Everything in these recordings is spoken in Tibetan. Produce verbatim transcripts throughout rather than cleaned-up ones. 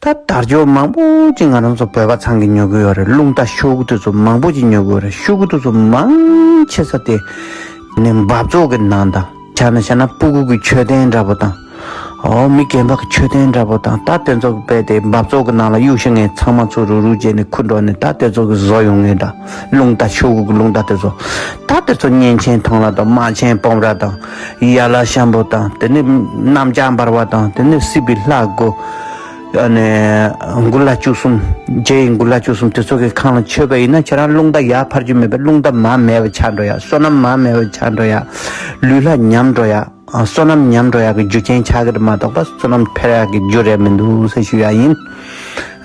ད་དར་ལྕོག་མང་པོ་ཅིག་ང་རང་ཚོ་བོད་པ་ཚང་གིས་ཉོ་གི་ཡོད་རེད། རླུང་རྟ་ཤོག་གུ་དེ་ཚོ་མང་པོ་ཅིག་ཉོ་གི་ཡོད་རེད། ཤོག་གུ་དེ་ཚོ་མང་ཆེ་ས་དེ་ནི་འབབ་ཚོགས་ཀྱི་ནང་དང་། ཆ་ན་ཆ་ན་སྤུ་གུ་གི་མཆོད་རྟེན་འདྲ་པོ་དང་། ཨོ་མི་རྒན་པ་གི་མཆོད་རྟེན་འདྲ་པོ་དང་། ད་དེ་ཚོ་གི་རྦད་དེ་འབབ་ཚོགས་ཀྱི་ནང་ལ་གཡུག་ཤི་ངས་ཚང་མ་ཚུར་རུག་རུག་བྱས་ནས་ཁུར་འགྲོ་ནས། ད་དེ་ཚོ་གི་བཟོ་ཡོང་ངེས་འདྲ། རླུང་རྟ་ཤོག་གུ་གི་རླུང་རྟ་དེ་ཚོ། ད་དེ་ཚོ་གཉན་ཆེན་ཐང་ལྷ་དང་། དམག་ཆེན་སྤོམ་ར་དང་། ཡ་ལ་ཤམ་པོ་དང་། དེ་ནས་གནམ་ལྕགས་འབར་བ་དང་། དེ་ནས་སྲིད་པའི་ལྷ་དགུ། ཨ་ནི་མགུར་ལྷ་བཅུ་གསུམ། རྗེ་ཡི་མགུར་ལྷ་བཅུ་གསུམ་དེ་ཚོ་གི་ཁང་ལ་མཆོད་པ་ཡིན་ན། ཁྱེད་རང་རླུང་རྟ་ཡར་འཕར་རྒྱུ་མེད་པས། རླུང་རྟ་མར་མེད་པ་ཆགས་འགྲོ་ཡ། བསོད་ནམས་མར་མེད་པ་ཆགས་འགྲོ་ཡ། ལུས་ལྷ་ཉམས་འགྲོ་ཡ། ཨ། བསོད་ནམས་ཉམས་འགྲོ་ཡག་གི་རྒྱུ་རྐྱེན་ཆགས་ཀྱི་རེད་མ་གཏོགས་པ། བསོད་ནམས་འཕེལ་ཡག་གི་རྒྱུ་རེད་མི་འདུག་ཟེར་ཞུ་ཡ་ཡིན།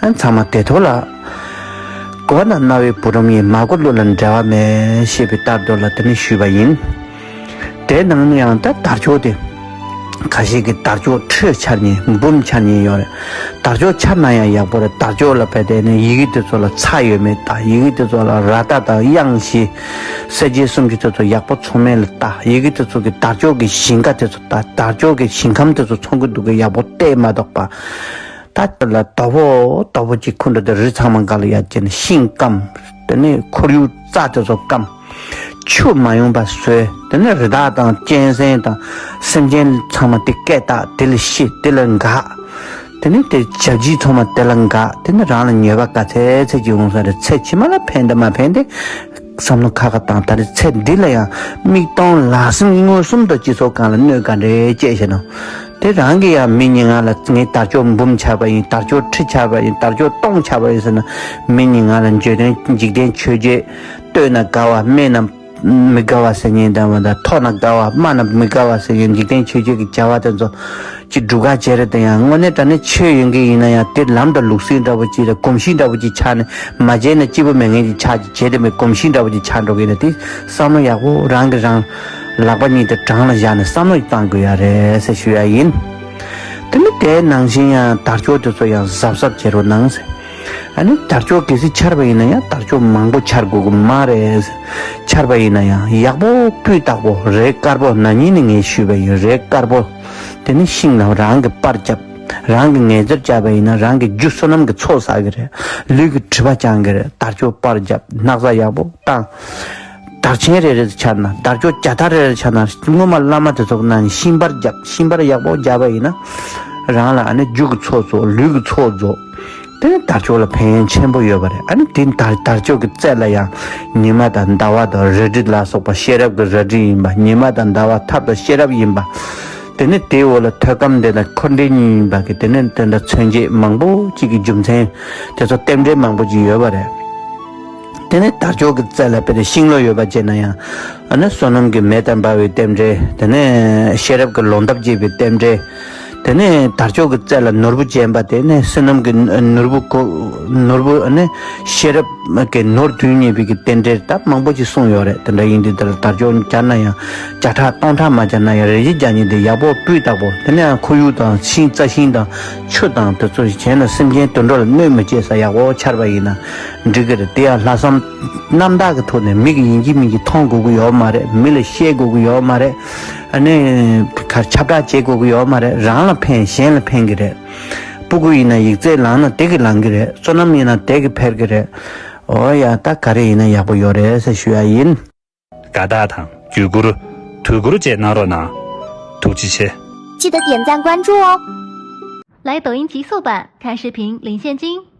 ཨ། ཚང་མ་དེ་ཐོག་ལ། གོ་ན་རྣ་བའི་བུ་རམ་ཡིན། མ་གོ་བློ་ལ་འབྲེལ་བ་མེད་ཞེས་པའི་ལྟར་དུ་ལ་དེ་ནི་ཞུས་པ་ཡིན། དེའི་ནང་ནས་ཡང་ད་དར་ལྕོག་དེ། ཁ་ཤས་ཀྱིས་དར་ལྕོག་ཁྲི་འཕྱར་མཁན། འབུམ་འཕྱར་མཁན་ཡོད་རེད། དར་ལྕོག་འཕྱར་ན་ཡང་ཡག་པོ་རེད། དར་ལྕོག་ལ་བལྟས་ནས་ཡི་གེ་དེ་ཚོ་ལ་ཚ་ཡོད་མེད་ལྟ། ཡི་གེ་དེ་ཚོ་ལ་ར་ཏ་དང་དབྱངས་བཞི། གསལ་བྱེད་སུམ་ཅུ་དེ་ཚོ་ཡག་པོ་ཚང་མེད་ལ་ལྟ། ཡི་གེ་དེ་ཚོ་གི་དར་ལྕོག་གི་ཞིང་ཁ་དེ་ཚོ་ལྟ། དར་ལྕོག་གི་ཞིང་ཁམས་དེ་ཚོ་ཚང་གི་འདུག་གི་ཡག་པོ་བལྟས་མ་གཏོགས་པ། ད་ལྟ་ལ་དོ་པོ་དོ་པོ་ཅིག་ཁུར་འགྲོ་དེ། རི་ཚང་མ་འགའ་ལ་ཡ་བྱས་ནས་ཤིང་སྐམ། དེ་ནས་ཁོར་ཡུག་རྩྭ་དེ་ཚོ་སྐམ། ཆུ་མ་ཡོང་པ་བཟོས། དེ་ནས་རི་དྭགས་དང་གཅན་གཟན་དང་སེམས་ཅན་ཚང་མ་དེ་སྐད་བཏགས། དེ་ལ་ཤི། དེ་ལ་འགག། དེ་ནས་དེ་བྱ་བྱིའུ་ཚང་མ་དེ་ལ་འགག། དེ་ནས་རང་ལ་ཉོས་པ་ག་ཚད་ཚད་ཅིག་འོང་ས་རེད། ཚེ་ཕྱི་མ་ལ་ཕན་དང་མ་ཕན་དེ་བསམ་བློ་ཁ་ཁ་བཏང་། ད་རེས་ཚེ་འདི་ལ་ཡང་མིག་སྟོང་ལག་ཟིན་མངོན་སུམ་དུ་སྤྱི་ཚོགས་སྒང་ལ་གནོད་ག་འདྲས་སྐྱེལ་ཤེས་ན། དེ་རང་གིས་ཡང་མི་ཉིན་ལྔ་ལ་ངས་དར་ལྕོག་འབུམ་འཕྱར་བ་ཡིན། དར་ལྕོག་ཁྲི་འཕྱར་བ་ཡིན། དར་ལྕོག་སྟོང་འཕྱར་བ་ཡིན་ཟེར་ན། མི་ཉིན་ལྔ་ལ་འཇིག་རྟེན་འཇིག་རྟེན་ཆོས་བརྒྱད་བསྟོད་ན་དགའ་བ། སྨད་ན་མི་དགའ་བ་ཟེར་མཁན་འདྲ་བ་དང་། མཐོ་ན་དགའ་བ། དམའ་ན་མི་དགའ་བ་ཟེར་མཁན། འཇིག་རྟེན་ཆོས་བརྒྱད་ཀྱི་བྱ་བ་དེ་ཚོ་ཅིག་སྒྲུབ་ག་བྱེད་རེད་དེ། ཡང་དངོས་གནས་དྲང་གནས་ཆོས་ཡོད་མཁན་ཡིན་ན་ཡང་། དེ་ལམ་དང་ལུགས་སྲོལ་འདྲ་བོ་ཅིག་དང་གོམས་གཤིས་འདྲ་བོ་ཅིག་ཆགས་ནས། མ་བྱས་ན་སྐྱིད་པོ་མེད་མཁན་ཅིག་ཆགས་ཅིག་བྱས་དེ་མིན། གོམས་གཤིས་འདྲ་བོ་ཅིག་ཆགས་འགྲོ་གི་ཡིན་ན། དེ་བསམ་བློ་ཡག་པོ་རང་གིས་རང་ལག་པ་གཉིས་དེ་བྲང་ལ་བཞག་ནས་བསམ་བློ་བཏང་དགོས་ཡ་རེད་ཟེར་ཞུ་ཡ་ཡིན། དེ་ནི་དེ་ནང་བཞིན་ཡང་དར་ལྕོག་དེ་ཚོ་ཡང་གཟབ་གཟབ་བྱེད་རོགས་གནང་ཟེར། ཨ་ནི་དར་ལྕོག་གལ་སྲིད་འཕྱར་བ་ཡིན་ན་ཡང་དར་ལྕོག་མང་པོ་འཕྱར་དགོས་ཀྱི་མ་རེད། འཕྱར་བ་ཡིན་ན་ཡང་ཡག་པོ་སྤུས་དག་པོ། རས་དཀར་པོ། ན་ནིང་ནས་ངས་ཞུས་པ་ཡིན། རས་དཀར་པོ། དེ་ནི་ཤིང་ལ་རང་གི་པར་བརྒྱབ། རང་གི་ངལ་རྩོལ་བྱས་པ་ཡིན་ན་རང་གི་རྒྱུ་བསོད་ནམས་ཀྱི་ཚོགས་བསགས་ཀྱི་རེད། ལུས་ཀྱི་གྲིབ་པ་སྦྱང་གི་རེད། དར་ལྕོག་པར་བརྒྱབ། སྣག་ཚ་ཡག་པོ་བཏང་། དར་ཆེན་རེ་རེ་འཕྱར་ན། དར་ལྕོག་བརྒྱ་ཐག་རེ་རེ་འཕྱར་ན། སྔོན་མ་བླ་མ་དེ་ཚོ་གི་ནང་ནས་ཤིང་པར་བརྒྱབ། ཤིང་པར་ཡག་པོ་བརྒྱབ་པ་ཡིན་ན། རང་ལ་ཨ་ནི་རྒྱུ་གི་ཚོགས་རྫོགས། ལུས་ཀྱི་ཚོགས་རྫོགས། དེ་ནི་དར་ལྕོག་ལ་ཕན་ཡོན་ཆེན་པོ་ཡོད་པ་རེད། ཨ་ནི་དེ་དར་དར་ལྕོག་གི་རྩེ་ལ་ཡང་ཉི་མ་དང་ཟླ་བ་དང་རལ་གྲི་ལ་སོགས་པ་ཤེས་རབ་ཀྱི་རལ་གྲི་ཡིན་པ། ཉི་མ་དང་ཟླ་བ་ཐབས་དང་ཤེས་རབ་ཡིན་པ། དེ་ནི་དེའི་འོག་ལ་ཐོད་སྐམ་དེ་དང་འཁོར་འདས་གཉིས་ཡིན་པ་གི། དེ་ནི་དེ་འདྲ་མཚོན་བྱེད་མང་པོ་གཅིག་གི་རྒྱུ་མཚན་དེ་ཚོ་རྟེན་འབྲེལ་མང་པོ་ཅིག་ཡོད་པ་རེད། དེ་ནས་དར་ལྕོག་གི་རྩེ་ལ་དཔེར་ན་ཤིང་ལོ་ཡོད་པ་བྱས་ན་ཡང་། ཨ་ནི་བསོད་ནམས་ཀྱི་མེ་ལྟར་འབར་བའི་རྟེན་འབྲེལ། དེ་ནས་ཤེས་རབ་ཀྱི་ལོ་འདབ་རྒྱས་པའི་རྟེན་འབྲེལ། དེ་ནས་དར་ལྕོག་གི་རྩེ་ལ་ནོར་བུ་བྱིན་པ། དེ་ནས་བསོད་ནམས་ཀྱི་ནོར་བུ་གོ། ནོར་བུ་ཨ་ནི་ཤེས་རབ་ཀྱི་ནོར་བུ་རྒྱས་པའི་གི་རྟེན་འབྲེལ་ད་མང་པོ་ཅིག་གསུངས་ཡོད་རེད། དེ་འདྲ་ཡིན་དུས་དེ་ལ་དར་ལྕོག་བརྒྱབ་ན་ཡང་བརྒྱ་ཕྲག་སྟོང་ཕྲག་མ་བརྒྱབ་ན་ཡང་རེ་ཞིག་བརྒྱབ་ནས་དེ་ཡག་པོ་སྤུས་དག་པོ། དེ་ནས་ཡང་ཁོར་ཡུག་དང་ཤིང་། རྩྭ་ཤིང་དང་ཆུ་དང་དེ་ཚོ་བྱས་ན་སེམས་ཅན་དུད་འགྲོ་ལ་གནོད་མི་བྱེད་ས་ཡག་པོ་འཕྱར་བ་ཡིན་ན་འགྲིག་གི་རེད། དེ་ཡང་ལྷག་བསམ་རྣམ་དག་གི་ཐོག་ནས། མི་གིས་ཡིན་གཅིག་མིན་གཅིག་མཐོང་དགོས་ཀྱི་ཡོད་མ་རེད། མི་ལ་བཤད་དགོས་ཀྱི་ཡོད་མ་རེད། ཨ་ནི་གར་ཁྱབ་བསྒྲགས་བྱེད་དགོས་ཀྱི་ཡོད་མ་རེད། རང་ལ་ཕན། གཞན་ལ་ཕན་གྱི་རེད། སྤུ་གུ་ཡིན་ན་ཡིག་ཚད་ལངས་ན་དེ་གིས་ལངས་ཀྱི་རེད། བསོད་ནམས་ཡིན་ན་དེ་གིས་འཕེལ་གྱི་རེད། འོ་ཡ། ད་ག་རེ་ཡིན་ན་ཡག་པོ་ཡོད་རེད་ཟེར་ཞུ་ཡ་ཡིན། དགའ་རྟགས་དང་བརྒྱུད་བསྐུར། དུས་འཁོར་བཅས་གནང་རོགས་གནང་། ཐུགས་རྗེ་ཆེ། 记得点赞关注哦。来抖音极速版看视频领现金。